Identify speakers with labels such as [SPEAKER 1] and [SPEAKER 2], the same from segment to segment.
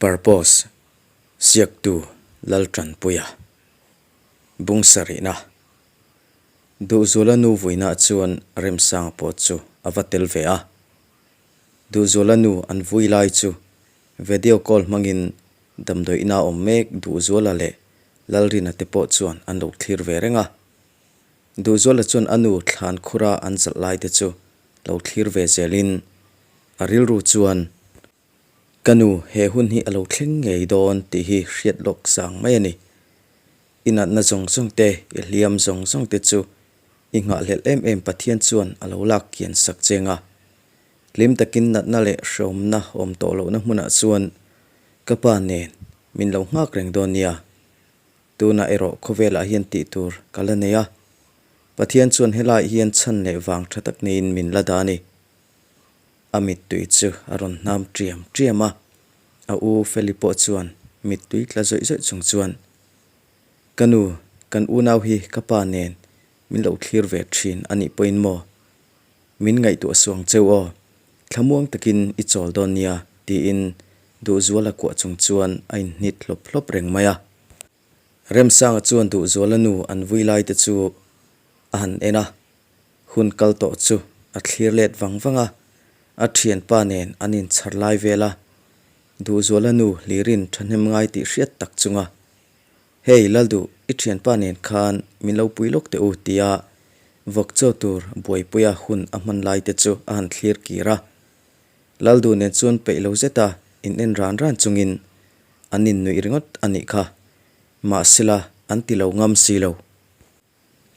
[SPEAKER 1] Purpose, Siaktu Laltanpuia Bung sarihna Duhzuala nu vuina chuan Remsanga pawh chu a va tel ve a. Duhzuala nu an vui lai chu video call hmangin damdawiina awm mek Duhzuala leh Lalrina te pawh chuan an lo thlir ve reng a. Duhzuala chuan a nu thlan khura an zalh lai te chu lo thlir ve zelin a rilru chuan, Ka nu, he hun hi a lo thleng ngei dawn tih hi hriat lawk sang mai a ni. I natna zawng zawng te, i hliam zawng zawng te chu i nghahhlelh em em Pathian chuan a lo lak kian sak cheng a. Hlim takin natna leh hreawmna awm tawh lohna hmunah chuan ka pa nen min lo nghak reng dawn nia. Tunah erawh khawvelah hian tih tur ka la nei a. Pathian chuan helaiah hian chhan leh vang tha tak neiin min la dah a ni. A mittui chu a rawn hnam ṭiam ṭiam a, a u Feli pawh chuan mittui tla zawih zawih chung chuan, Ka nu, kan unau hi ka pa nen min lo thlir ve ṭhin a nih pawhin maw? Min ngaihtuah suang cheu aw, thlamuang takin i chawl dawn nia, tiin Duhzuala kuah chung chuan a inhnit hlawp hlawp reng mai a. Remsanga chuan Duhzuala nu an vui lai te chu a han en a, hun kal tawh chu a thlir let vang vang a, a thianpa nen an inchhar lai vel a, Duhzuala nu hlirin thahnem ngai tih hriat tak chunga, Hei Lalduh, i thianpa nen khan min lo pui lawk teh u tia vawk chaw tur buaipuia hun a hman lai te chu a han thlir kir a. Lalduh nen chuan peih lo zeta in en ran ran chungin an innuih ringawt a nih kha. Mahsela an ti lo ngam si lo.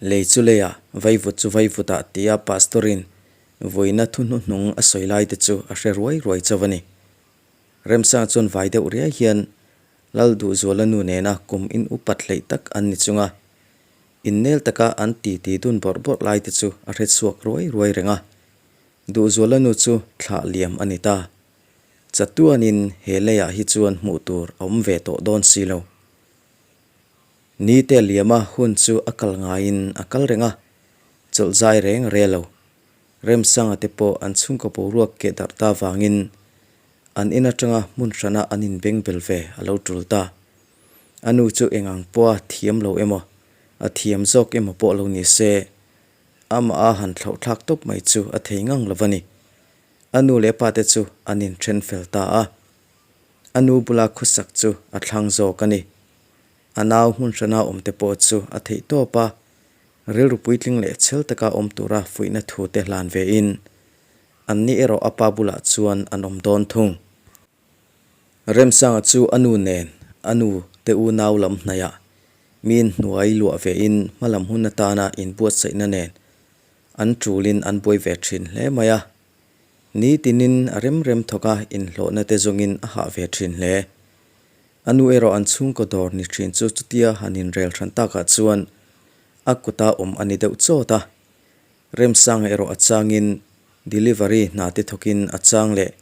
[SPEAKER 1] Lei chu leiah, vaivut chu vaivutah tia Pastor-in vawiina thu hnuhnung a sawi lai te chu a hre ruai ruai chauh a ni. Remsanga chuan vai deuh riai hian Lalduhzuala nu nena kum in upat hleih tak an ni chunga innel taka an titi dun bawrh bawrh lai te chu a hre chhuak ruai ruai reng a. Duhzuala nu chu thlah liam a ni ta. Chatuanin he leiah hi chuan hmuh tur a awm ve tawh dawn si lo. Ni te liama hun chu a kal ngaiin a kal reng a, chawlh zai reng a rel lo. Remsanga te pawh an chhungkaw boruak keh darh ta vangin an in atanga hmun hrana an inbeng bel ve a lo tul ta. A nu chu eng ang pawha thiam lo emaw, a thiam zawk emaw pawh lo ni se, amah a han thlauh thlak tawp mai chu a thei ngang lo va ni. A nu leh a pa te chu an inthen fel ta a. A nu bula khawsak chu a thlang zawk a ni. A nau hmun hrana awm te pawh chu a theih tawp a, rilru puitling leh chhel taka awm tura fuihna thu te hlan ve in, an ni erawh a pa bulah chuan an awm dawn thung. Remsanga chu a nu nen a nu te unau lam hnaihah miin hnuai luah ve in hmalam hun atana inbuatsaihna nen an tulin an buai ve thin hle mai a. Ni tinin a rem rem thawk a inhlawhna te zawngin a hah ve thin hle. A nu erawh an chhungkaw dawr ni thin chu chutia han inrel hran takah chuan a kuta awm a ni deuh chawt a. Remsanga erawh a changin delivery hna te thawkin a chang leh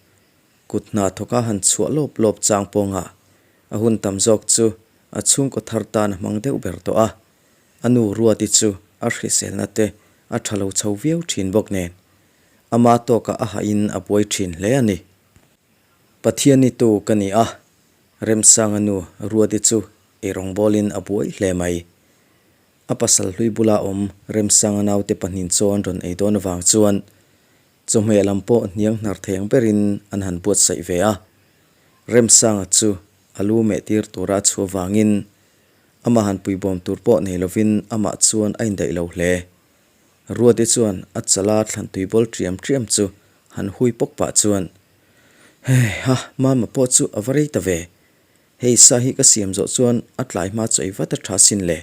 [SPEAKER 1] kut hna thawka han chhuah lawp lawp chang pawngah a hun tam zawk chu a chhungkaw thar tan a hmang deuh ber tawh a. A nu Ruati chu a hriselna te a tha lo chho viau thin bawk nen ama tawkah a hahin a buai thin hle a ni. Pathian i tu ka ni a, Remsanga nu Ruati chu ei rawngbawlin a buai hle mai. A pasal hlui bula awm Remsanga naute pahnin chaw an rawn ei dawn avang chuan chawhmeh lam pawh hniang hnar thei ang berin an han buatsaih ve a. Remsanga chu a lu meh tir tura a chhuah vangin amah han puibawm tur pawh nei lovin amah chuan a indaih lo hle. Ruati chuan a chala thlan tui bawl ṭiam ṭiam chu han hui pawk pah chuan, Hei ha, mama pawh chu a va rei ta ve. Hei sa hi ka siam zawh chuan a tlai hma chawi vat a ṭha sin le.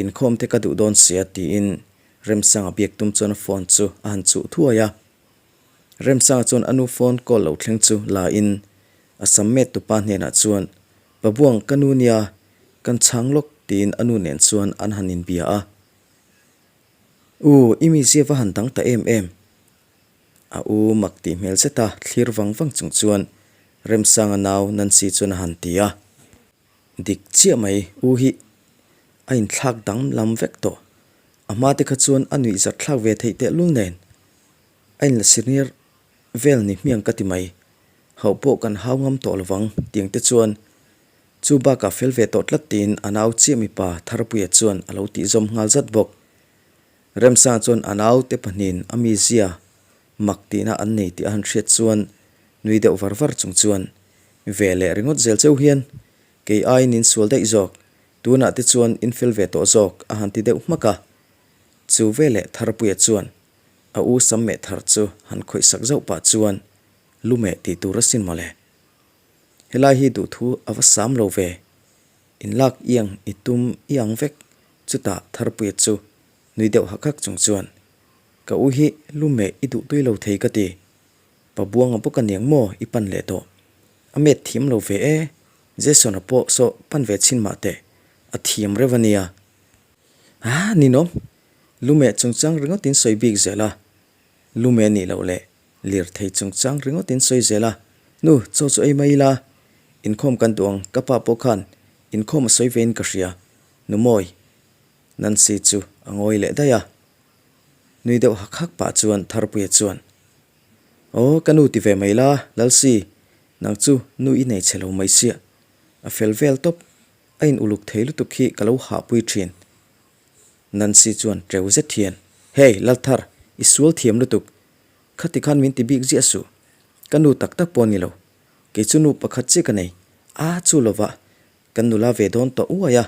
[SPEAKER 1] Inkhawm te ka duh dawn sia tiin Remsanga biak tum chuan a phone chu a han chuh thuai a. Remsanga chuan a nu phone call lo thleng chu la in a sam met tupa hnenah chuan, Pabuang ka nu nia, kan chhang lawk tiin a nu nen chuan an han inbia a. U, i mizia va han dang ta em em. A u mak tih hmel zet a, thlir vang vang chung chuan Remsanga nau Nancy chuan a han ti a. Dik chiah mai, u hi a inthlak dang lam vek tawh. A hma te kha chuan a nuih zat thlak ve theih tehlul nen a inla senior vel ni hmiang ka ti mai. Hauh pawh kan hau ngam tawh lovang tiang te chuan chu bakah fel ve tawh tlat tiin a nau chiah mipa Tharpuia chuan a lo tih zawm nghal zat bawk. Remsanga chuan a nau te pahnihin a mizia mak tihna an nei tih a han hriat chuan nui deuh var var chung chuan ve leh ringawt zel cheu hian kei aiin in sual daih zawk, tunah te chuan in fel ve tawh zawk a han ti deuh hmak a. Chu veleh Tharpuia chuan a u sam meh thar chu han khawih sak zauh pah chuan lu meh tih tur asin mawle. Helai hi duhthu a va sam lo ve. In lak iang i tum i ang vek chutah Tharpuia chu nui deuh hak hak chung chuan ka u hi lu meh i duh tui lo thei ka ti. Pa Buanga bawk aniang maw i pan leh tawh. A met thiam lo ve e, Jason-a pawh saw pan ve chhin mah teh, a thiam reuh ania. Aa ninawm, lu meh chungchang ringawt in sawi bik zel a, lu meh nih loh leh lirthei chungchang ringawt in sawi zel a, nu chaw chu ei mai ila, inkhawm kan duh ang ka pa pawh khan inkhawm a sawi ve in ka hria, nu mawi Nancy chu a ngawi leh daih a, nui deuh hak hak pah chuan Tharpuia chuan, Aw ka nu ti ve mai la, Lalsi, nang chu nu i nei chhe lo mai sia, a fel vel tawp. A in uluk thei lutuk hi ka lo hahpui thin. Nancy chuan teu zet hian, Hey, Lalthar, i sual thiam lutuk. Khati khan min ti bik ziah suh. Ka nu tak tak pawh ni lo. Kei chu nu pakhat chiah ka nei. A, chu lova, kan nula ve dawn tawh uai a.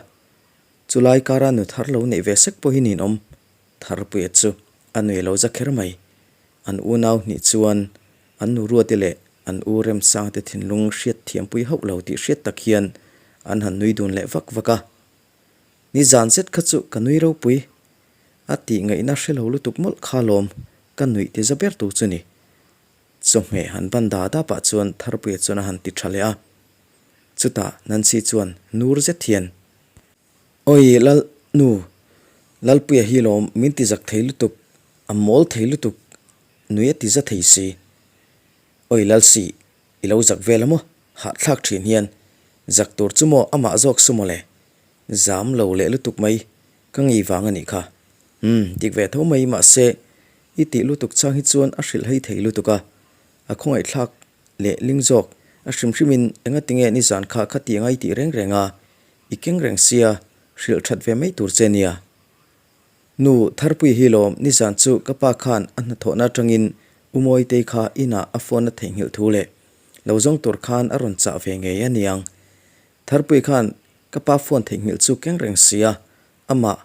[SPEAKER 1] Chulai kara nu thar lo neih ve sek pawhin in awm. Tharpuia chu a nui lo za kher mai. An unau hnih chuan An nu Ruati leh an u Remsangte thinlung hriat thiampui hauh lo tih hriat tak hian an han nui dun leh vak vak a. Ni zan zet kha chu ka nui ropui. A tih ngaihna hre lo lutuk mawlh kha lawm ka nuih ti za ber tu chu ni. Chawhmeh han ban da da pah chuan Tharpuia chuan a han ti tha leh a. Chutah Nancy chuan nur zet hian. Awi Lal nu, Lalpuia hi lawm min ti zak thei lutuk, a mawl thei lutuk Nui a ti za thei si. Oi Lalsi, i lo zak vel a maw? Hahthlak thin hian. Zak tur chu maw amah zawk su mawle. Zam lo leh lutuk mai, ka ngei vang a nih kha. Umm, dik ve tho mai mahse, i tih lutuk chang hi chuan a hrilh hei thei lutuk a. A khawngaihthlak leh ling zawk, a hrim hrimin engatinge nizan kha khatiang a i tih reng reng a, i keng reng sia, hrilh that ve mai tur che nia. Nu, Tharpui hi lawm, nizan chu ka pa khan a hnathawhna atangin U Mawitei kha inah a phone a theihnghilh thu leh lo zawng tur khan a rawn chah ve ngei a niang. Tharpui khan ka pa phone theihnghilh chu keng reng sia, amah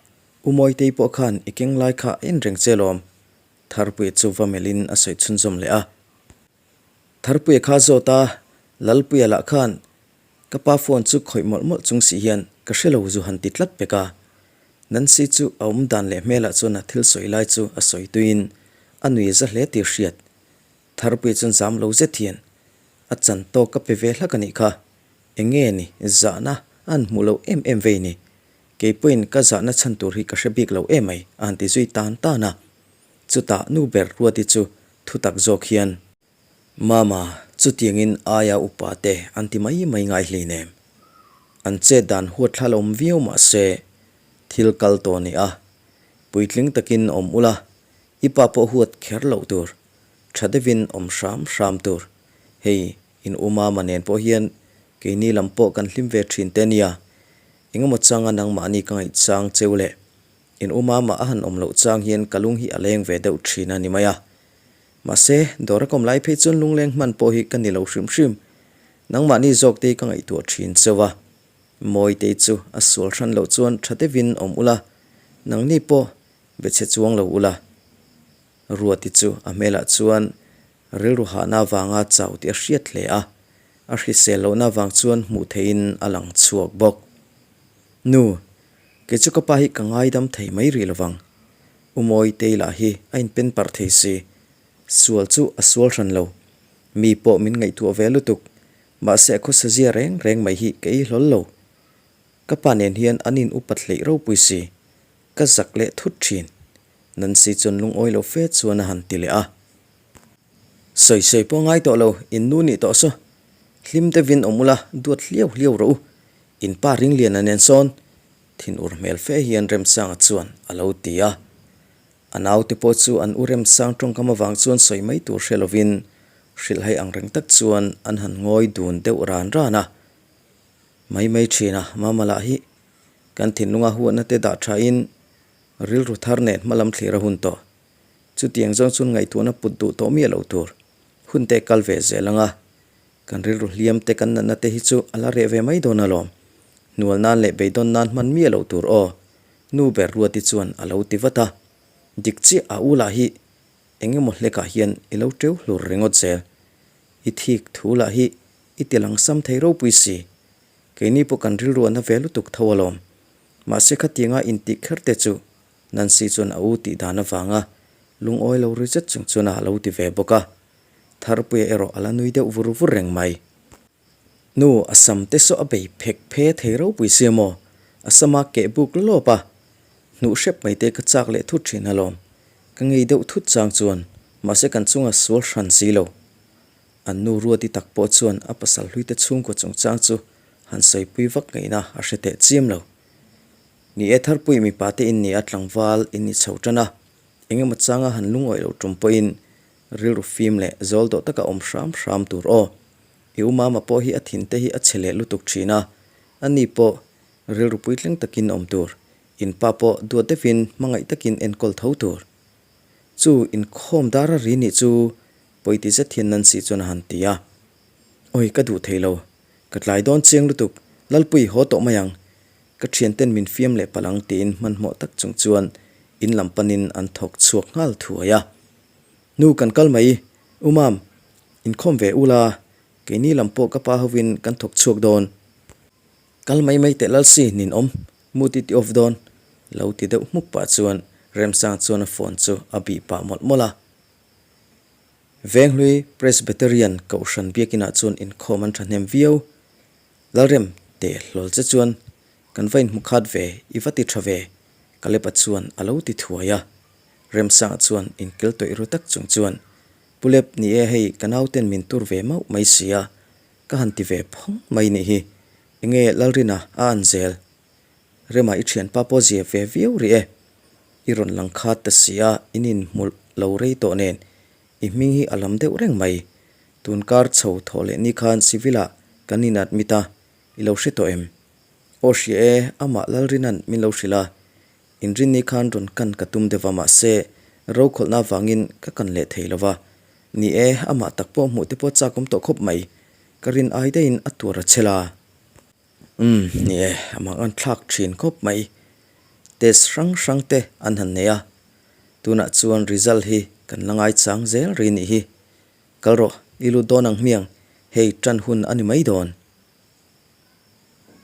[SPEAKER 1] U Mawitei pawh khan i keng lai kha a en reng che lawm. Tharpui chu va melhin a sawi chhunzawm leh a. Tharpuia kha zawt a, Lalpuia lah khan ka pa phone chu khawih mawlh mawlh chung si hian ka hre lo zu han ti tlat pek a. Nancy chu a awm dan leh hmelah chuan a thil sawi lai chu a sawi tuiin a nui za hle tih hriat. Tharpuia chuan zam lo zet hian a chan tawk ka pe ve hlak a nih kha. Eng nge ni zahna a han hmuh loh em em vei ni. Kei pawhin ka zahna chhan tur hi ka hre bik lo emai a han ti zui tan tan a. Chutah nu ber Ruati chu thutak zawk hian. Mama, chutiangin aia upa te an ti mai mai ngai hleinem. An chet dan huat thla lo awm viau mah se, thil kal tawh ni a, puitling takin awm ula, i pa pawh huat kher loh tur, tha deuhin awm hram hram tur. Hei, in u Mama nen pawh hian keini lam pawh kan hlim ve thin te nia, engemaw changa nangmahni ka ngaihchang cheu leh In u mama a han awm loh chang hian ka lung hi a leng ve deuh thin a ni mai a. Mahse, dawr a kawm lai phei chuan lungleng hman pawh hi ka ni lo hrim hrim. Nangmahni zawk te hi ka ngaihtuah thin cheu a. Mawitei chu a sual hran loh chuan tha deuhin awm ula, nangni pawh be chhe chuang lo ula. Ruati chu a hmelah chuan rilru hahna avanga chau tih a hriat hle a, a hrisel lohna avang chuan hmuh theihin a lang chhuak bawk. Nu, kei chu ka pa hi ka ngaidam thei mai rih lovang. U Mawitei lah hi a inpen parh thei si. Sual chu a sual hran lo. Mi pawh min ngaihtuah ve lutuk. Mahse a khawsa zia reng reng mai hi ka ei hlawl lo. Ka pa nen hian an in upat hleih ropui si. Ka zak leh thut thin. Nancy chuan lungawi lo fe chuan a han ti leh a. Sawi sawi pawh ngai tawh lo, in nu nih tawh saw. Hlim deuhin awm ula, duat hliau hliau rawh u. In pa Ringliana nen sawn thin ur hmel fe hian Remsanga chuan a lo ti a. A naute pawh chu an u Remsang tawngkam avang chuan sawi mai tur hre lovin. Hrilhhai ang reng tak chuan an han ngawi dun deuh ran ran a. Mai mai thin a, Mama lah hi kan thinlunga huatna te dah thain rilru thar nen hma lam thlir a hun tawh. Chutiang zawng chuan ngaihtuahna put duh tawh miah loh tur hun te kal ve zel ang a, kan rilru hliam te kan natna te hi chu a la reh ve mai dawn alawm. Hnual nan leh beidawn nan hman miah loh tur aw, nu ber Ruati chuan a lo ti vat a. Dik chiah a u lah hi eng emaw hlekah hian i lo teu hlur ringawt zel. I thik thu lah hi i ti lang sam thei ropui si. Keini pawh kan rilru a na ve lutuk tho alawm. Mahse khatianga intih kher te chu Nancy chuan a u tih dan avanga lungawi lo ri zet chung chuan a lo ti ve bawk a. Tharpuia erawh a la nui deuh vur vur reng mai. Nu, a sam te saw a bei phek phe thei ropui sia maw? A sama keh buk lawp a, hnuh hrep mai te ka chak leh thut thin alawm. Ka ngei deuh thut chang chuan, mahse kan chunga sual hran si lo. An nu Ruati tak pawh chuan a pasal hluite chhungkaw chungchang chu han sawipui vak ngaihna a hre teh chiam lo. Ni e, Tharpui mipa te in ni a, tlangval in ni chho tan a, engemaw changa han lungawih loh tum pawhin rilru fim leh zawl dawh taka awm hram hram tur aw. I u mama pawh hi a thin te hi a chhe leh lutuk thin a, ani pawh rilru puitling takin awm tur, in pa pawh duat deuhin hmangaih takin enkawl tho tur. Chu inkhawm dar a ri nih chu pawiti zet hian Nancy chuan a han ti a. Awi ka duh thei lo, ka tlai dawn chiang lutuk, Lalpui haw tawh mai ang, ka thianten min fiam leh palh ang tiin hmanhmawh tak chung chuan in lam panin an thawk chhuak nghal thuai a. Nu kan kal mai, U Mam, inkhawm ve ula, keini lam pawh ka pa hovin kan thawk chhuak dawn. Kal mai mai teh Lalsi, nin awm, mood i ti off dawn, lo ti deuh hmuk pah chuan Remsang chuan a phone chu a bih pah mawlh mawlh a. Venghlui Presbyterian Kohhran biakinah chuan inkhawm an thahnem viau. Lalrem teh hlawl che chuan kan va inhmu khat ve, i va ti tha ve, Kalepa chuan a lo ti thuai a. Remsanga chuan inkel tawih ru tak chung chuan, Pu Lep, ni e hei ka nauten min tur ve mauh mai si a, ka han ti ve phawng mai nih hi, enge Lalrina a an zel? Rema i thianpa pawh zia ve viau rih e, i rawn lang khat ta si a, in inhmu lo rei tawh nen i hming hi a lam deuh reng mai. Tun kar chho thawh leh ni khan civil ah kan in admit a, i lo hre tawh em? Aw hria e, amah Lalrina'n min lo hrilh a, inrinni khan rawn kan ka tum deuh va mahse rokhawlhna avangin ka kan leh thei lo va. Ni e, amah tak pawh hmuh te pawh chak awm tawh khawp mai, ka rin ai daihin a tuar a chhel a. Umm, ni e, amah an thlak thin khawp mai. Test hrang hrang te an han nei a, tunah chuan result hi kan la ngaichang zel ri nih hi. Kal rawh, i lut dawn ang hmiang, hei tan hun a ni mai dawn.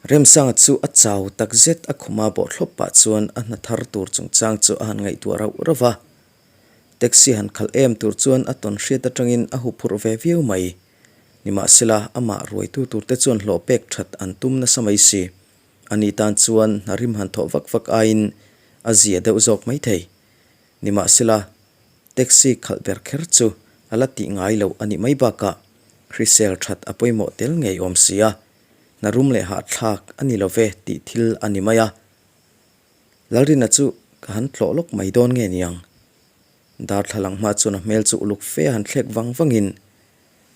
[SPEAKER 1] Remsanga chu a chau tak zet a khuma bawh thlawp pah chuan a hna thar tur chungchang chu a han ngaihtuah rauh rauh va. Taxi han khalh em tur chuan a tawn hriat atangin a huphurh ve viau mai. Nimahsela, amah ruaitu turte chuan hlawh pek that an tum nasa mai si. Ani tan chuan hna rim han thawh vak vak aiin a zia deuh zawk mai thei. Nimahsela, Taxi khalh ber kher chu a la tih ngai loh a nih mai bakah hrisel that a pawimawh tel ngei awm si a, hna rum leh hahthlak a ni lo ve tih thil a ni mai a. Lalrina chu ka han tlawh lawk mai dawn nge niang? Darthlalang hma chuan a hmel chu uluk fe a han thlek vang vangin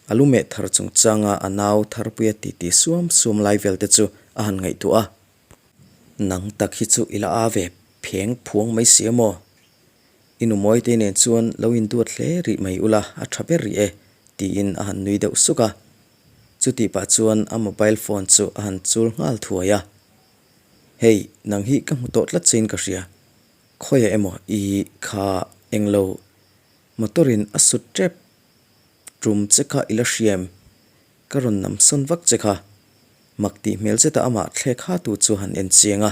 [SPEAKER 1] a lu meh thar chungchanga a nau Tharpuia titi suam suam lai vel te chu a han ngaihtuah a. Nang tak hi chu i la a ve pheng phuang mai si a maw? I nu Mawitei nen chuan lo induat hle rih mai ula a tha ber rih e, tiin a han nui deuh suk a. Chutih pah chuan a mobile phone chu a han chul nghal thuai a. Hei, nang hi ka hmu tawh tlat chein ka hria. Khawiah emaw i kha englo motor in a sut tep tum che kha i la hria em? Ka rawn nam sawn vak che kha. Mak tih hmel zeta amah thlek ha tu chu han en chiang a.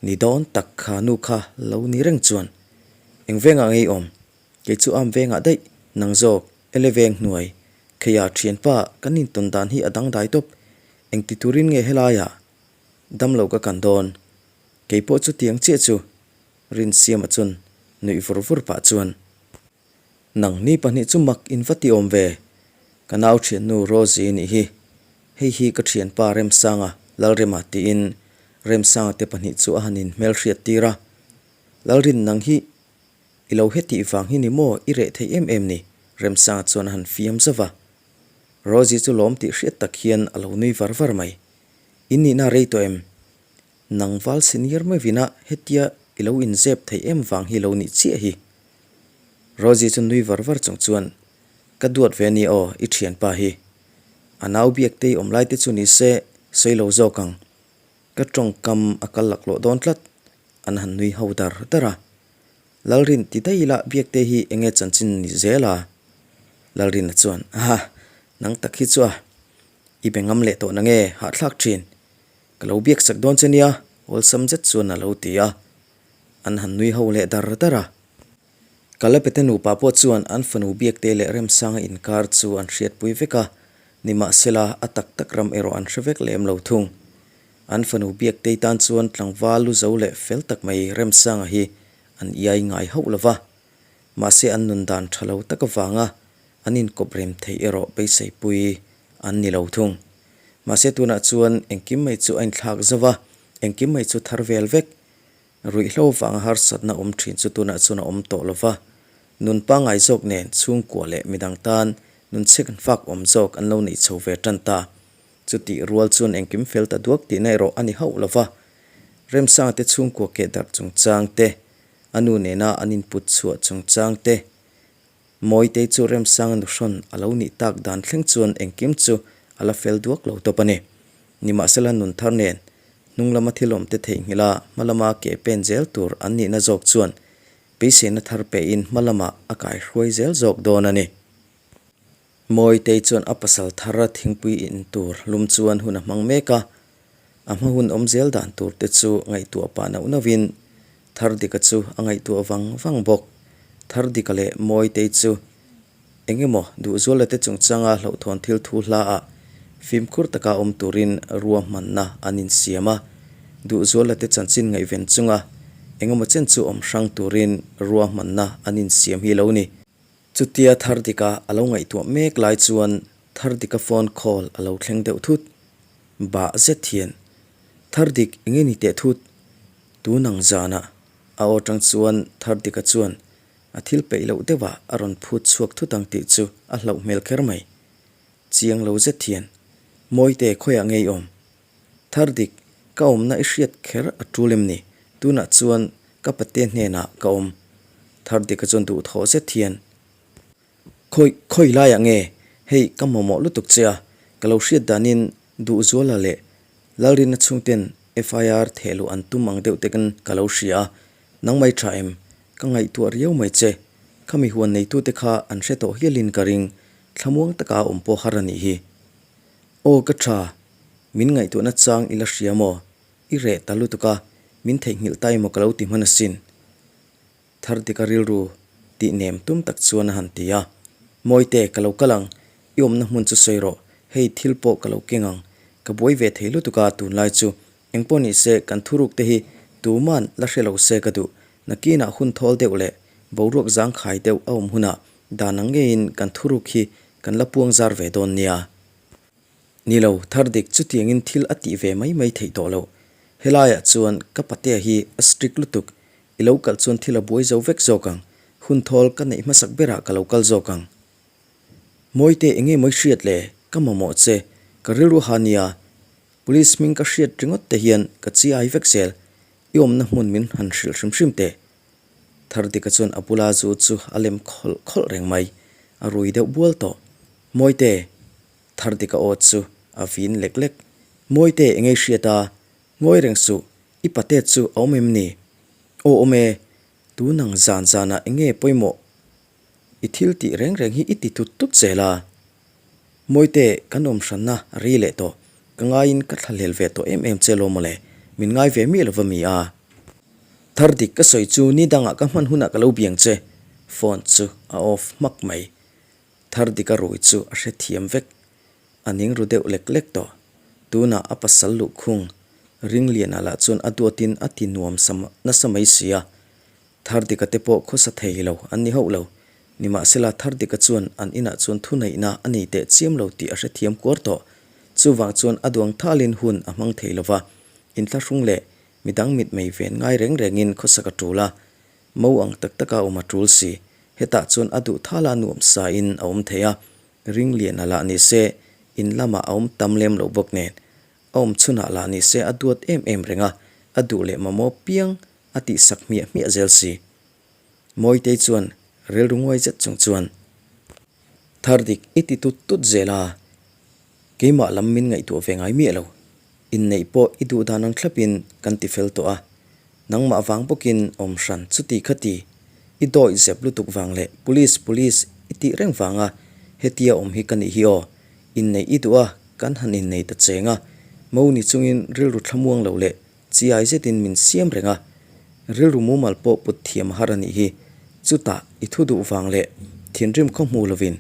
[SPEAKER 1] Ni dawn tak kha nu kha lo ni reng chuan eng vengah ngei awm, kei chu am vengah daih, nang zawk ele veng hnuai, kheia thianpa kan intawn dan hi a dangdai tawp, engti turin nge helaiah damlo ka kan dawn, kei pawh chu tiang chiah chu Rinsiama chuan nuih vur vur pah chuan. Nang ni pahnih chu mak in va ti awm ve. Ka nau thiannu Rosie nih hi. Hei hi ka thianpa Remsanga, Lalrema tiin Remsanga te pahnih chu a han in hmelhriat tir a. Lalrin nang hi i lo hetih vang hi ni maw i reh thei em em ni? Remsanga chuan a han fiam zauh va. Rosie chu lawm tih hriat tak hian a lo nui var var mai. In nihna a rei tawh em? Nang val senior meuhvina hetia i lo inzep theih em vang hi lo nih chiah hi. Rosie chu nui var var chung chuan, Ka duat ve ania aw, i thianpa hi. A nau biaktei awm lai te chu ni se sawi lo zawk ang. Ka tawngkam a kal laklawh dawn tlat, an han nui ho dar dar a. Lalrin ti daih ila biakte hi enge chanchin ni zel a? Lalrina chuan, Aha, nang tak hi chu a, i be ngam leh tawh nange, hahthlak thin. Ka lo biak sak dawn che nia, awlsam zet chuan a lo ti a. An han nui ho leh dar dar a. Kalapete nupa pawh chuan an fanu Biakte leh Remsanga inkar chu an hriatpui vek a, nimahsela a tak tak ram erawh an hre vek lem lo thung. An fanu Biaktei tan chuan tlangval lu zo leh fel tak mai Remsanga hi an iai ngai hauh lo va, mahse an nun dan tha lo tak avanga an inkawp rem theih erawh beiseipui an ni lo thung. Mahse tunah chuan engkim mai chu a inthlak zo va, engkim mai chu thar vel vek. Ruihhlo vanga harsatna awm thin chu tunah chuan a awm tawh lo va, nun pangngai zawk nen chhungkua leh midang tan nun chhek fak awm zawk an lo neih chho ve tan ta. Chutih rual chuan engkim fel ta duak tihna erawh a ni hauh lo va. Remsanga te chhungkua keh darh chungchang te, a nu nena an input chhuah chungchang te, Mawitei chu Remsanga nuhrawn a lo nih tak dan thleng chuan engkim chu a la fel duak lo tawp a ni. Nimahsela nun thar nen hnung lama thil awmte theihnghilh a hma lama ke pen zel tur an nihna zawk chuan beiseina thar pehin hma lamah a kaihruai zel zawk dawn a ni. Mawitei chuan a pasal thar a thingpui in tur lum chuan hun a hmang mek a, a hma hun awm zel dan tur te chu ngaihtuah pah nauh nauhin Thardika chu a ngaihtuah vang vang bawk. Thardika leh Mawitei chu eng emaw Duhzuala te chungchanga hlauhthawn thil thu hla ah fimkhur taka awm turin ruahmanna an insiam a, Duhzuala te chanchin ngaihven chunga eng emaw chen chu awm hrang turin ruahmanna an insiam hi lo ni. Chutia Thardika a lo ngaihtuah mek lai chuan Thardika phone call a lo thleng deuh thut. Bah zet hian, Thardik enge ni teh thut? Tun ang zanah a aw tang chuan Thardika chuan a thil peih loh deuhah a rawn phut chhuak thut ang tih chu a hlauh hmel kher mai. Chiang lo zet hian, Mawite khawiah ngei awm? Thardik, ka awmna i hriat kher a tul em ni? Tunah chuan ka pate hnenah ka awm. Thardika chuan duhthawh zet hian, Khawi, khawi laiah nge? Hei, ka mamawh lutuk che a, ka lo hriat danin Duhzuala leh Lalrina chhungten FIR thehluh an tum ang deuh tekin ka lo hria a, nangmai tha em? Ka ngaihtuah riau mai che. Khami huan neitute kha an hre tawh hialin ka ring, thlamuang taka awm pawh har a nih hi. Aw ka tha, min ngaihtuahna chang i la hria maw? I reh ta lutuk a, min theihnghilh ta emaw ka lo ti hman asin. Thardika rilru tih nem tum tak chuan a han ti a, Mawite, ka lo kal ang, i awmna hmun chu sawi rawh, hei thil pawh ka lo keng ang, ka buai ve thei lutuk a tunlai chu, engpawh ni se kan thuruk te hi tuman la hre lo se ka duh, nakinah hun thawl deuh leh boruak zangkhai deuh a awm hunah dan ang ngeiin kan thuruk hi kan la puang zar ve dawn nia. Ni lo, thar dik chutiangin thil a tih ve mai mai theih tawh loh. Helaiah chuan ka patea hi a strict lutuk, i lo kalh chuan thil a buai zo vek zawk ang, hun thawl ka neih hmasak berah ka lo kal zawk ang. Mawite enge mawi hriat le, ka mamawh che, ka rilru ha nia, police hming ka hriat ringawt te hian ka chi ai vek zel, i awmna hmun min han hrilh hrim hrim teh. Thardika chuan a bula zu chu a lem khawlh khawlh reng mai, a rui deuh bual tawh. Mawite! Thardika aw chu a vin lek lek. Mawite engei hriat a, ngawi reng suh, i pate chu a awm em ni? Aw awm e, tun ang zan zanah enge pawimawh? I thil tih reng reng hi i ti tut tut zel a. Mawite, kan awm hranna a ri leh tawh, ka ngaiin ka thlahlel ve tawh em em che lo mawle, min ngai ve miah lova mi a. Thardik ka sawi chu ni dangah ka hman hunah ka lo biang che, phone chu a off hmak mai. Thardika rui chu a hrethiam vek. A ning ru deuh lek lek tawh. Tunah a pasal luhkhung Ringliana lah chuan a duatin a ti nuam sa nasa mai si a. Thardika te pawh khawsa thei lo an ni hauh lo. Nimahsela Thardika chuan an inah chuan thuneihna a nei teh chiam lo tih a hrethiam kuar tawh. Chuvang chuan a duang thalin hun a hmang thei lo va. Inthlahrung leh midang mitmei ven ngai reng rengin khawsak a tul a. Mo ang tak taka awm a tul si. Hetah chuan a duh thala nuam sa in a awm thei a, ring lian a lah ni se in lamah a awm tam lem lo bawk nen. A awm chhunah lah ni se a duat em em reng a, a duh leh mamawh piang a tihsak hmiah hmiah zel si. Mawitei chuan rilru nguai zet chung chuan, Thar dik i ti tut tut zel a, keimah lam min ngaihtuah ve ngai miah lo. Inneih pawh i duh dan ang thlapin kan ti fel tawh a, nangmah vang bawkin awm hran chuti kha ti. I dawih zep lutuk vang leh police police i tih reng vanga hetia awm hi ka nih hi aw. Inneih i duh a, kan han innei ta cheng a, mo ni chungin rilru thlamuang lo leh Chiai zetin min siam reng a, rilru mumal pawh put thiam a har a nih hi. Chutah i thu duh vang leh thinrim khaw hmu lovin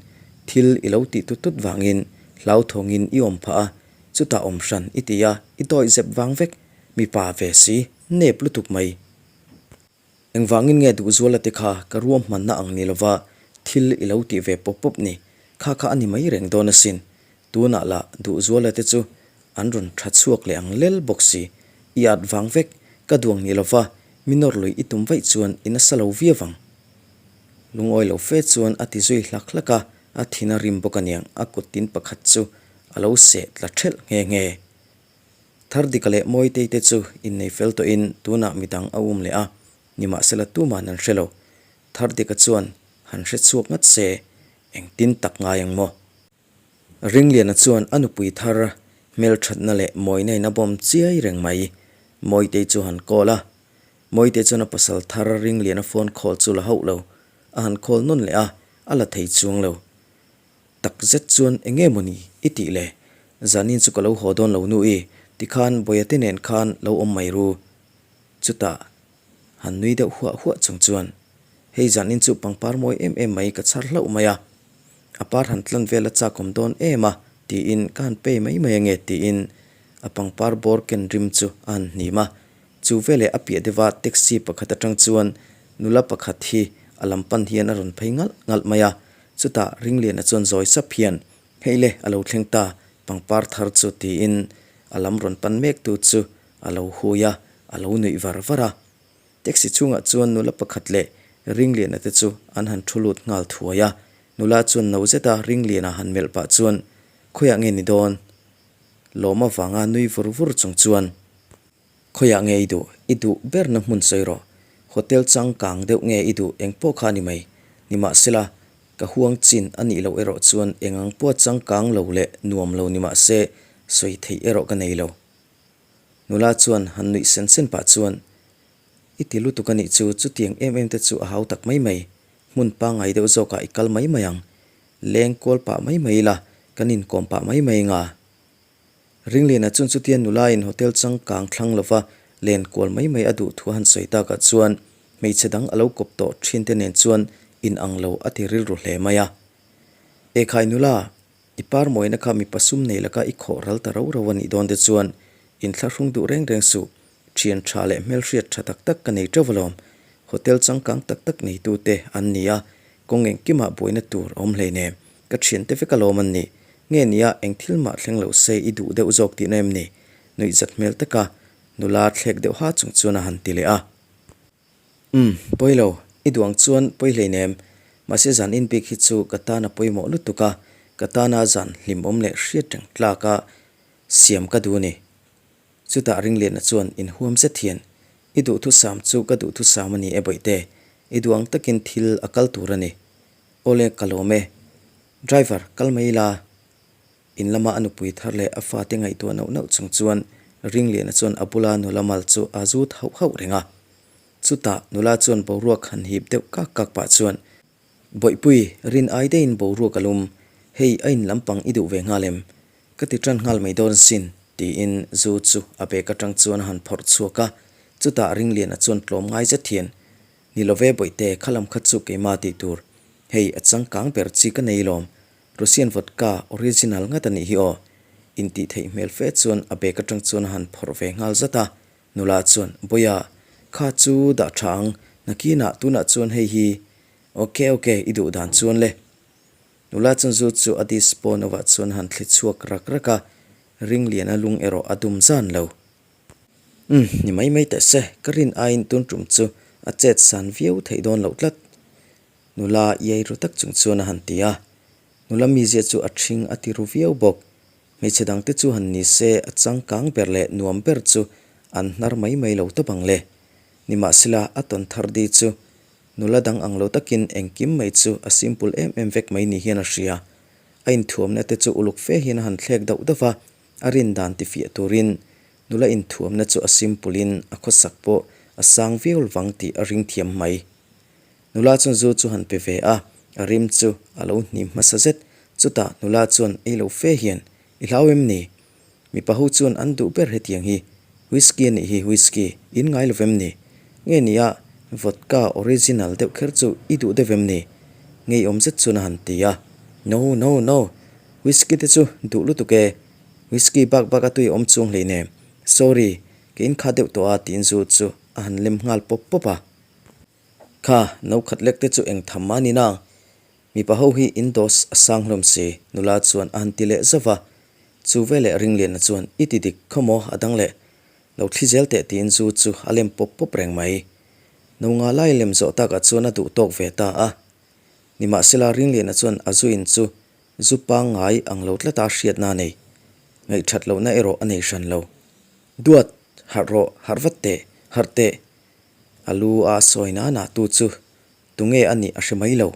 [SPEAKER 1] thil i lo tih tut tut vangin hlauthawngin i awm phah a, chutah awm hran i ti a, i dawih zep vang vek, mipa ve si, nep lutuk mai. Engvangin nge Duhzuala te kha ka ruahmanna ang ni lova thil i lo tih ve pawp pawp ni? Kha kha a ni mai reng dawn asin. Tunah lah Duhzuala te chu an rawn tha chhuak leh ang lel bawk si. I at vang vek, ka duang ni lova mi nawr lui i tum vaih chuan i nasa lo viau ang. Lungawi lo fe chuan a ti zui hlak hlak a, a thin a rim bawk aniang a kut tin pakhat chu a lo seh tla thelh nghe nghe. Thardika leh Mawitei te chu innei fel tawhin tunah midang a um leh a, nimahsela tuman an hre lo. Thardika chuan han hre chhuak ngat se, engtin tak ngai ang maw? Ringliana chuan a nupui thar hmelthatna leh mawina in a bawm chiai reng mai. Mawitei chu han call a, Mawitei chuan a pasal thar Ringliana phone call chu la hauh lo, a han call nawn leh a, a la thei chuang lo. Tak zet chuan eng nge mawni i tih le? Zanin chu ka lo haw dawn lo nu i, tikhan Bawihate nen khan lo awm mai ru. Chutah han nui deuh huah huah chung chuan, Hei zanin chu pangpar mawi em em mai ka chhar hlauh mai a, a par han tlan vel a chakawm dawn em a tiin ka han pay mai mai ange tiin a pangpar bawr ken rim chu a han hnim a. Chu veleh a piah deuha taxi pakhat atang chuan nula pakhat hi a lam pan hian a rawn phei ngalh ngalh mai a, Chutah Ringliana chuan zawi sap hian, Hei le, a lo thleng ta, pangpar thar chu tiin a lam rawn pan mektu chu a lo hui a, a lo nuih var var a. Taxi chhungah chuan nula pakhat leh Ringliana te chu an han thu lut nghal thuai a, nula chuan no zeta Ringliana han melh pah chuan, Khawiah nge ni dawn? Lawm avanga nui vur vur chung chuan. Khawiah nge i duh? I duh berna hmun sawi rawh. Hotel changkang deuh nge i duh eng pawh kha a ni mai. Nimahsela, ka huang chin a nih loh erawh chuan eng ang pawha changkang lo leh nuam lo ni mahse sawi theih erawh ka nei lo. Nula chuan han nuih sen sen pah chuan, I ti lutuk a nih chu, chutiang em em te chu a hau tak mai mai. Hmun pangngai deuh zawkah i kal mai mai ang. Leng kual pah mai mai ila, kan inkawm pah mai mai nga. Ringliana chuan chutia nulain hotel changkang thlang lova len kual mai mai a duh thu a han sawi takah chuan hmeichhe dang a lo kawp tawh thin te nen chuan in ang lo a ti rilru hle mai a. Ekhai nula, i par mawina kha mipa sum nei laka i khawh ral ta ro ro a nih dawn te chuan inthlahrung duh reng reng suh, thian tha leh hmelhriat tha tak tak ka nei teuh alawm, hotel changkang tak tak neitute an ni a, kawng engkimah buaina tur a awm hleinem. Ka thiante vek alawm an nih. Nge nia eng thil mah thleng lo se i duh deuh zawk tihna em ni? Nuih zat hmel taka nula thlek deuh ha chung chuan a han ti leh a. Umm, pawi lo, i duh ang chuan pawi hleinem. Mahse zan in bik hi chu ka tan a pawimawh lutuk a, ka tana zan hlimawm leh hriat reng tlaka siam ka duh a ni. Chutah Ringliana chuan inhuam zet hian, I duhthusam chu ka duhthusam a ni e bawihte, i duh ang takin thil a kal tur a ni. Awle ka lawm e. Driver, kal mai ila. In lama a nupui thar leh a fate ngaihtuah nauh nauh chung chuan Ringliana chuan a bula nula mal chu a zut hauh hauh reng a. Chutah nula chuan boruak han hip deuh kak kak pah chuan, Bawihpui, rin ai deihin boruak a lum. Hei a in lampang i duh ve nghal em? Ka ti tan nghal mai dawn sin, tiin zu chu a bag atang chuan a han phawrh chhuak a. Chutah Ringliana chuan tlawm ngai zet hian, Ni lo ve Bawihte, kha lam kha chu keimah tih tur. Hei, a changkang ber chi ka nei lawm. Russian vodka original ngat a nih hi aw. Intih theih hmel fe chuan a bag atang chuan a han phawrh ve nghal zat a. Nula chuan, Bawiha, kha chu dah tha ang, nakinah tunah chuan hei hi. Ok, ok, i duh dan chuan le. Nula chuan zu chu a dispo novah chuan a han thli chhuak rak rak a, ring liana lung erawh a dum zan lo. Umm, ni mai mai teh se, ka rin aiin tun tum chu a chet san viau theih dawn loh tlat. Nula iai ru tak chung chuan a han ti a. Nula mizia chu a ṭhing a ti ru viau bawk. Hmeichhe dangte chu han ni se a changkang ber leh nuam ber chu an hnar mai mai lo tawp ang le. Nimahsela a tawn thar di chu nula dang ang lo takin engkim mai chu a simple em em vek mai ni hian a hria. A inthuamna te chu uluk fe hian a han thlek dauh dauh va, a rin dan tifiah turin nula inthuamna chu a simple in a khawsak pawh a sang viau vang tih a ring thiam mai. Nula chuan zu chu han pe ve a, a rim chu a lo hnim hmasa zet. Chutah nula chuan ei lo fe hian, I hlau em ni? Mipa ho chuan an duh ber hetiang hi. Whisky a nih hi, whisky. In ngai lo vem ni? Nge ni a, vodka original deuh kher chu i duh deuh em ni? Ngeiawm zet chuan a han ti a. No, no, no. Whisky te chu duh lutuk e. Whisky bak bak a tui a awm chuang hleinem. Sorry, ka in kha deuh tawh a tiin zu chu a han lem nghal pawp pawp a. Kha, no khat lek te chu eng tham mah ni nang. Mipa ho hi in dose a sang hlawm si, nula chuan a han ti leh zauh va. Chu veleh Ringliana chuan i ti dik khaw maw a dang leh. Lo thli zel teh tiin zu chu a lem pawp pawp reng mai. No nga lai lem zawh takah chuan a duh tawk ve ta a. Nimahsela Ringliana chuan a zu in chu zu pangngai ang lo tlata hriatna a nei. Ngaihthat lohna erawh a nei hran lo. Duat, harh rawh, harh vat teh, harh teh. A lu a sawi nana tu chu tunge a nih a hre mai lo.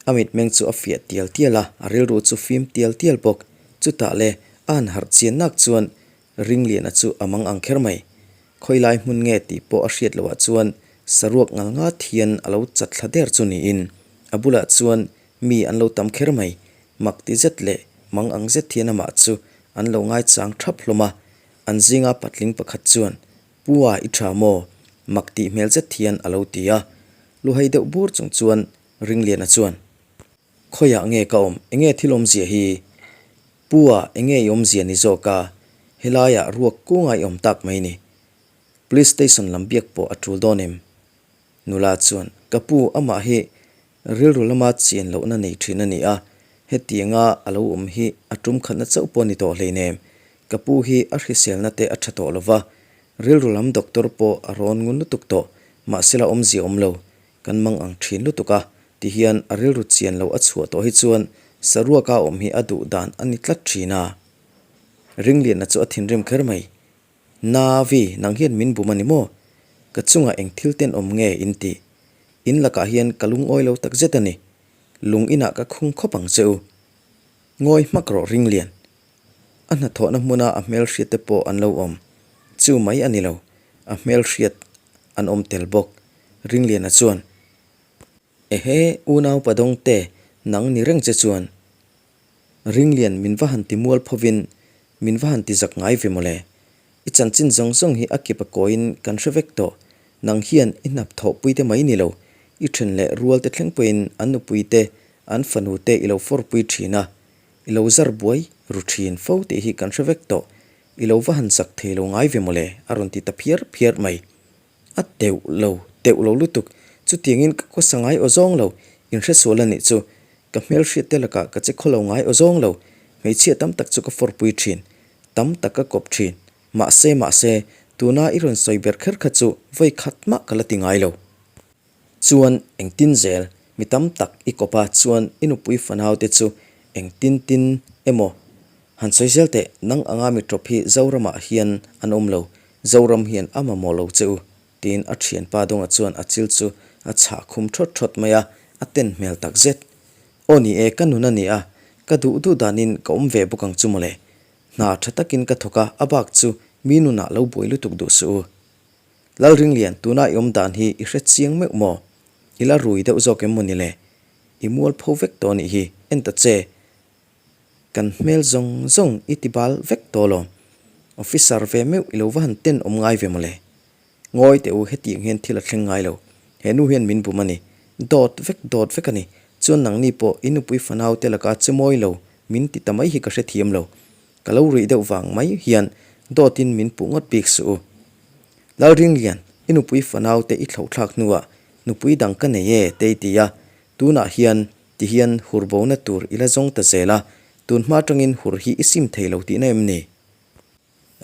[SPEAKER 1] A mitmeng chu a fiah tial tial a, a rilru chu fim tial tial bawk. Chutah le, a han harh chian nak chuan Ringliana chu a mang ang kher mai. Khawilai hmun nge tih pawh a hriat loh ah chuan saruak ngal ngat hian a lo chat thla der chu niin a bulah chuan mi an lo tam kher mai. Mak ti zet leh mang ang zet hian amah chu an lo ngaichang thap hlawm a. An zinga patling pakhat chuan Pua i tha maw? Mak tih hmel zet hian a lo ti a. Luhai deuh bur chung chuan Ringliana chuan, Khawiah nge ka awm? Enge thil awmzia hi? Pua, enge i awmzia ni zawk a? Helaiah ruak kunga i awm tak mai ni. Police station lam biak pawh a tul dawn em? Nula chuan, Ka pu, amah hi rilru lama chian lohna nei thin a ni a, hetianga a lo awm hi a tum khatna chauh pawh ni tawh hleinem. Ka pu hi a hriselna te a tha tawh lo va, rilru lam doctor pawh a rawn ngun lutuk tawh, mahsela awmzia awm lo, kan mang ang thin lutuk a, tihian a rilru chian loh a chhuah tawh hi chuan saruaka awm hi a duh dan a ni tlat thin a. Ringliana chu a thinrim kher mai. Navi, nang hian min bum a ni maw? Ka chungah eng thil tenawm nge in tih? In lakah hian ka lungawi lo tak zet a ni. Lung inah ka khung khawp ang che u. Ngawi hmak rawh Ringlian. A hnathawhna hmuna a hmelhriat te pawh an lo awm. Chu mai a ni lo, a hmelhriat an awm tel bawk. Ringliana chuan. Ehe, unau Padawngte, nang ni reng che chuan. Ringlian min va han ti mual phovin min va han ti zak ngai ve mawle. I chanchin zawng zawng hi a kip a kawiin kan hre vek tawh. Nang hian i hnap thawhpui te mai ni lo, i then leh rual te thleng pawhin an nupui te, an fanu te i lo fawrpui thin a. I lo zar buai ru thin fo tih hi kan hre vek tawh. I lo va han zak thei lo ngai ve mawle a rawn ti ta phiar phiar mai. A teuh lo, teuh lo lutuk. Chutiangin ka khawsa ngai aw zawng lo, inhresual a nih chu. Ka hmelhriat te lakah ka che khaw lo ngai aw zawng lo. Hmeichhia tam tak chu ka fawrpui thin, tam tak ka kawp thin. Mahse, mahse, tuna i rawn sawi ber kher kha chu vawi khat mah ka la ti ngai lo. Chuan engtin zel, mi tam tak i kawp a, chuan i nupui fanau te chu engtin tin emaw han sawi zel teh, nang anga mi tawp hi Zoramah hian an awm lo, Zoram hian a mamawh lo che u, tiin a thianpa Dawnga chuan a chil chu a chhah khum thawt thawt mai a, a ten hmel tak zet. Aw ni e, ka nun a ni a, ka duh duh danin ka awm ve bawk ang chu mawle. Hna tha takin ka thawk a, a bak chu mi nunah lo buai lutuk duh suh u. Lalringlian, tuna i awm dan hi i hre chiang meuh maw? I la rui deuh zawk em maw ni le? I mual pho vek tawh anih hi, en ta che. Kan hmel zawng zawng i ti bal vek tawh lo. Officer ve meuh i lo va han ten awm ngai ve maw le? Ngawi teh u, hetiang hian thil a thleng ngai lo. He nu hian min bum a ni. Dawt vek dawt vek a ni. Chuan nangni pawh i nupui fanau te laka che mawi lo min ti ta mai hi ka hrethiam lo. Ka lo ruih deuh vang mai hian dawtin min puh ngawt bik suh u. Lalringlian, i nupui fanau te i thlauhthlak hnuah nupui dang ka nei e te i ti a, tunah hian ti hian hur bona tur i la zawng ta zel a, tun hma atangin hur hi i sim thei lo tihna em ni?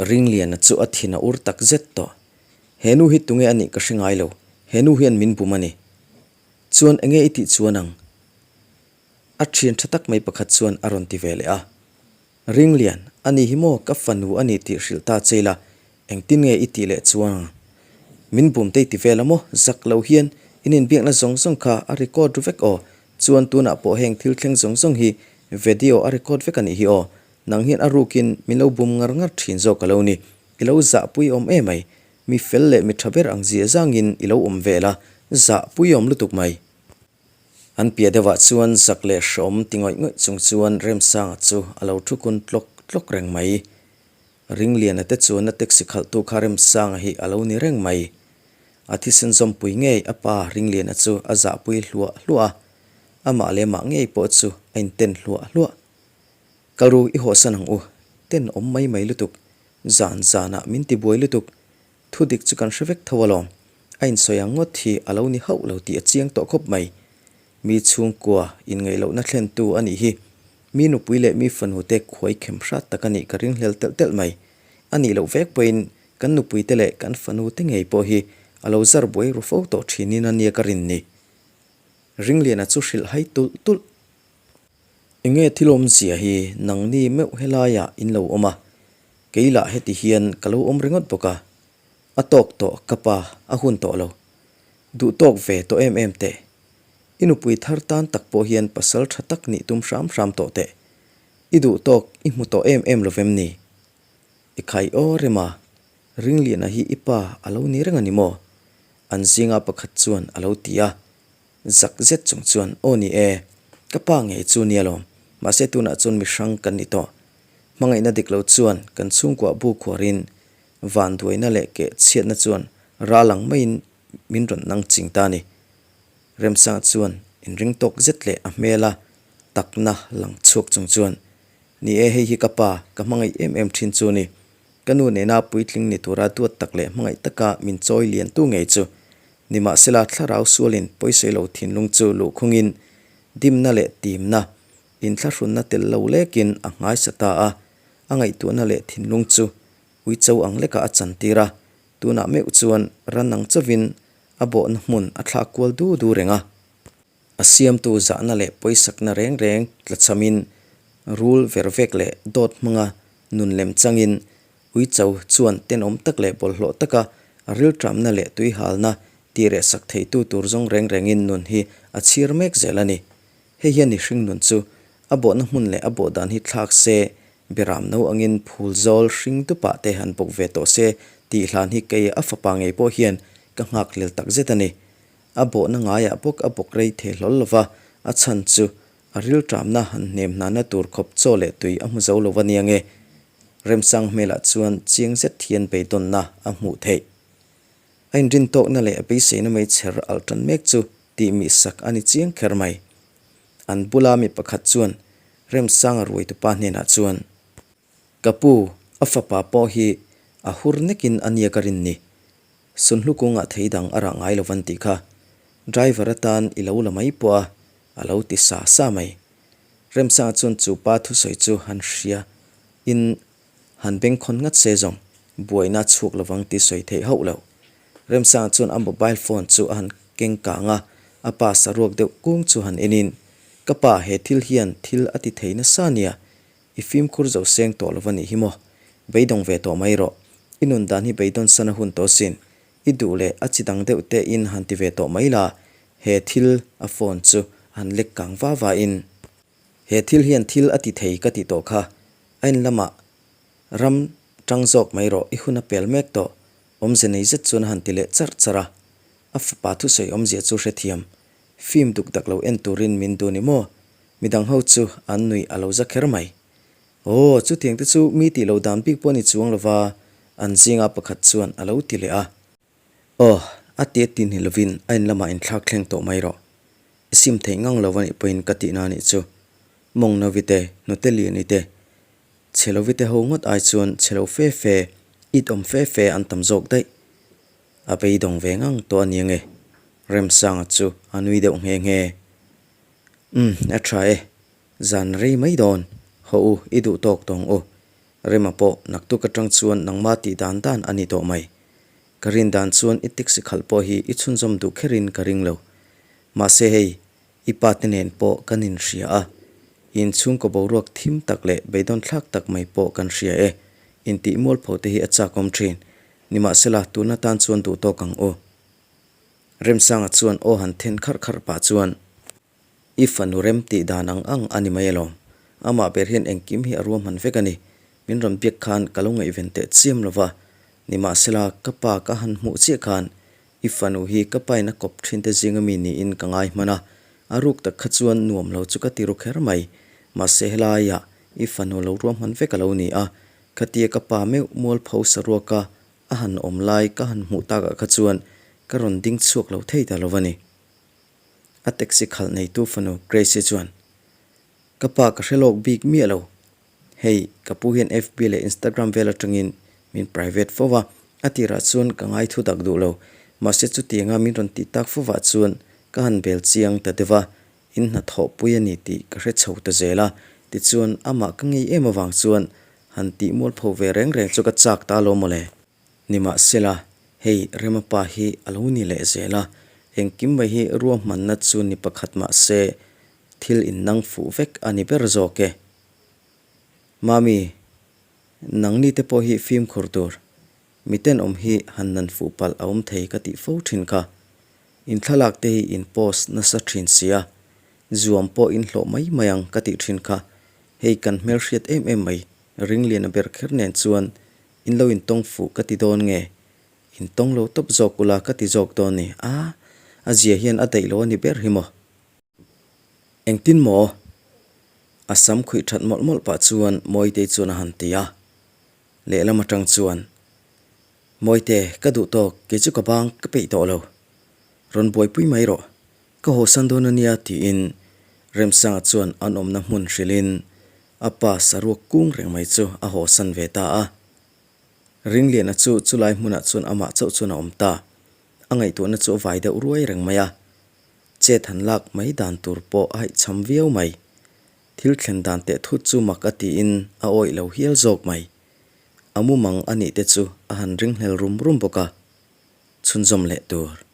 [SPEAKER 1] Ringliana chu a thin a ur tak zet tawh. He nu hi tunge a nih ka hre ngai lo, he nu hian min bum a ni. Chuan enge i tih chuan ang? A thian tha tak mai pakhat chuan a rawn ti ve leh a. Ringlian, ani hi maw ka fanu a ni tih hrilh ta che ila, engtin nge i tih leh chuan ang? Min bum te i ti vel a maw? Zak lo hian in inbiakna zawng zawng kha a record ru vek aw. Chuan tunah pawh heng thil thleng zawng zawng hi video a record vek a nih hi aw. Nang hian a rukin min lo bum ngar ngar thin zawk a lo ni. I lo zahpui awm emai. Mi fel leh mi tha ber ang zia zangin i lo awm vel a, zahpui awm lutuk mai. An piah deuhah chuan zak leh hreawm ti ngawih ngawih chung chuan Remsanga chu a lo thu kun tlawk tlawk reng mai. Ringliana te chuan a taxi khalhtu kha Remsanga hi a lo ni reng mai. A thisen zawmpui ngei a pa Ringliana chu a zahpui hluah hluah a, amah leh mah ngei pawh chu a inten hluah hluah. Kal ru i hawhsan ang u, ten awm mai mai lutuk, zan zanah min ti buai lutuk, thu dik chu kan hre vek tho alawm, a insawi ang ngawt hi a lo ni hauh lo tih a chiang tawh khawp mai. Mi chhungkua inngaihlohna thlentu a nih hi, mi nupui leh mi fanu te khuai khem hrat tak a nih ka ringhlel telh telh mai. A nih loh vek pawhin kan nupui te leh kan fanu te ngei pawh hi a lo zar buai ru fo tawh thinin a nia ka rin ni. Ringliana chu hrilh hai tulh tulh. Enge thil awmzia hi nangni meuh helaiah in lo awm a, kei lah heti hian ka lo awm ringawt bawk a, a tawk tawh ka pa a hun tawh lo. Duh tawk ve tawh em em teh. I nupui thar tan tak pawh hian pasal tha tak nih tum hram hram tawh teh. I duh tawk i hmu tawh em em lo vem ni? I khai aw rem a, Ringliana hi i pa a lo ni reng a ni maw? An zinga pakhat chuan a lo ti a. Zak zet chung chuan, Aw ni e, ka pa ngei chu nia lawm, mahse tunah chuan mi hrang kan ni tawh. Hmangaihna dik lo chuan kan chhungkuah bu khuarin vanduaina leh keh chhiatna chuan ral ang maiin min rawn nang ching ta a ni. Remsanga chuan inring tawk zet leh a hmela takna lang chhuak chung chuan, Ni e, hei hi ka pa, ka hmangaih em em thin chu ni. Ka nu nena puitling ni tura duat tak leh hmangaih taka min chawi liantu ngei chu Nimahsela thlarau sualin pawisawi lo thinlung chu luhkhungin dimna leh timna, inthlahrunna tel lo lekin a nghaisa ta a, a ngaihtuahna leh thinlung chu uicho ang lekah a chantir a, tunah meuh chuan ran ang chauhin a bawhna hmun a thlak kual du du reng a. A siamtu zahna leh pawisakna reng reng tlachhamin rul vervek leh dawt hmanga nun lem changin Uicho chuan tenawm tak leh bawlhhlawh taka a rilṭamna leh tuihalna tirehsak theitu tur zawng reng rengin nun hi a chhir mek zel a ni. Hei hian i hringnun chu a bawhna hmun leh a bawh dan hi thlak se, beram no angin phul zawl hring dupah te han bawk ve tawh se tih hlan hi kei a fapa ngei pawh hian ka nghakhlel takzet a ni. A bawhna ngaiah bawk a bawk rei thei hlawl lova, a chhan chu A rilṭamna han hnem hnana tur khawp chaw leh tui a hmu zo lo va nia nge? Remsang hmelah chuan chiang zet hian beidawnna a hmuh theih. A inrintawkna leh a beiseina mai chher alh ṭan mek chu tih mihsak a ni chiang kher mai. An bula mi pakhat chuan Remsanga ruaitupa hnenah chuan, Ka pu, a fapa pawh hi a hur nekin a nia ka rin ni. Sunhlu kungah thei dang a rah ngai lo van tih kha. Driver atan i lo la mai pawh a, a lo ti sa sa mai. Remsanga chuan chu pa thusawi chu han hria in han bengkhawn ngat se zawng buaina a chhuak lovang tih sawi theih hauh lo. Remsanga chuan a mobile phone chu a han keng kang a, a pa saruak deuh kung chu han en in, Ka pa, he thil hian thil a ti thei nasa nia, I fimkhur zo seng tawh lo va nih hi maw? Beidawng ve tawh mai rawh. I nun dan hi beidawn san a hun tawh sin. I duh leh a chi dang deuh te in han ti ve tawh mai la, he thil a phone chu a han lek kang va va in. He thil hian thil a ti thei ka ti tawh kha. A in lamah ram tang zawk mai rawh i hun a pel mek tawh. Awmze nei zet chuan a han ti leh charh charh a. A fapa thusawi awmzia chu hrethiam. Film duk dak lo en turin min duh ni maw? Midang ho chu an nuih a lo za kher mai. Aw, chutiang te chu mi tih lo dan bik pawh a ni chuang lova, an zinga pakhat chuan a lo ti leh a. Aw, a ti a ti ni lovin a in lamah inthlak thleng tawh mai rawh. I sim theih ngang lo a nih pawhin ka tihna a nih chu. Mawng Novi te, hnute Liani te, chhe lovi te ho ngawt ai chuan chhe lo fe fe, it awm fe fe an tam zawk daih. A beidawng ve ngang tawh a ni ange. Remsanga chu a nui deuh nghe nghe. Umm, a tha e. Zan rei mai dawn. Haw u, i duh tawk tawng u. Rema pawh naktuk atang chuan nangma tih dan dan a ni tawh mai. Ka rin dan chuan i taxi khalh pawh hi i chhunzawm duh kherin ka ring lo. Mahse hei, i pa te nen pawh kan inhria a, in chhungkaw boruak thim tak leh beidawn thlak tak mai pawh kan hria e. Intih mualpho te hi a chakawm thin. Nimahsela, tun atan chuan duh tawk ang u. Remsanga chuan aw han then kharh kharh pah chuan, I fanu rem tih dan ang ang a ni mai alawm. Amah ber hian engkim hi a ruahman vek a ni. Min rawn biak khan ka lo ngaihven teh chiam lo va. Nimahsela, ka pa ka han hmuh chiah khan i fanu hi ka pain a kawp thin te zinga mi niin ka ngai hman a. A ruk tak kha chuan nuam lo chu ka ti ru kher mai. Mahse helaiah i fanu lo ruahman vek a lo ni a. Khatia ka pa meuh mualpho saruaka a han awm lai ka han hmuh takah kha chuan ka rawn ding chhuak lo thei ta lo a ni. A taxi khalh neitu fanu Grace-i chuan, Ka pa ka hre lawk bik miah lo. Hei, ka pu hian FB leh Instagram vel atangin min private fo va, a tirah chuan ka ngai thu tak duh lo. Mahse chutianga min rawn tih tak fovah chuan ka han bel chiang ta deuh va, in hnathawhpui a ni tih ka hre chho ta zel a. Tichuan, amah ka ngei em avang chuan han tih mualpho ve reng reng chu ka chak ta lo mawle. Nimahsela, hei Rema pa hi a lo ni leh zel a, engkim mai hi ruahmanna chu ni pakhat mahse thil innang fuh vek a ni ber zawk e. Mami, nangni te pawh hi fimkhur tur, miten awm hi han nan fuh palh a awm thei ka tih fo thin kha. In thlalak te hi in post nasa thin sia, zuam pawh in hlawh mai mai ang ka tih thin kha. Hei kan hmelhriat em em mai, Ringliana ber kher nen chuan In lo intawng fuh ka ti dawn nge? Intawng lo tawp zawk ula ka ti zawk dawn ni. A, a zia hian a daih lo a ni ber hi maw? Engtin maw? A sam khuih that mawlh mawlh pah chuan Mawitei chuan a han ti a. Lehlam atang chuan, Mawite, ka duh tawk, kei chu ka bang ka peih tawh lo. Rawn buaipui mai rawh. Ka hawsan dawn a nia tiin Remsanga chuan an awmna hmun hrilhin a pa saruak kung reng mai chu a hawsan ve ta a. Ringliana chu chulai hmunah chuan amah chauh chuan a awm ta. A ngaihtuahna chu a vai deuh ruai reng mai a. Chet han lak mai dan tur pawh a haihchham viau mai. Thil thlen dan teh thut chu mak a tiin a awih lo hial zawk mai. A mumang a nih te chu a han ringhlel rum rum bawk a. Chhunzawm leh tur.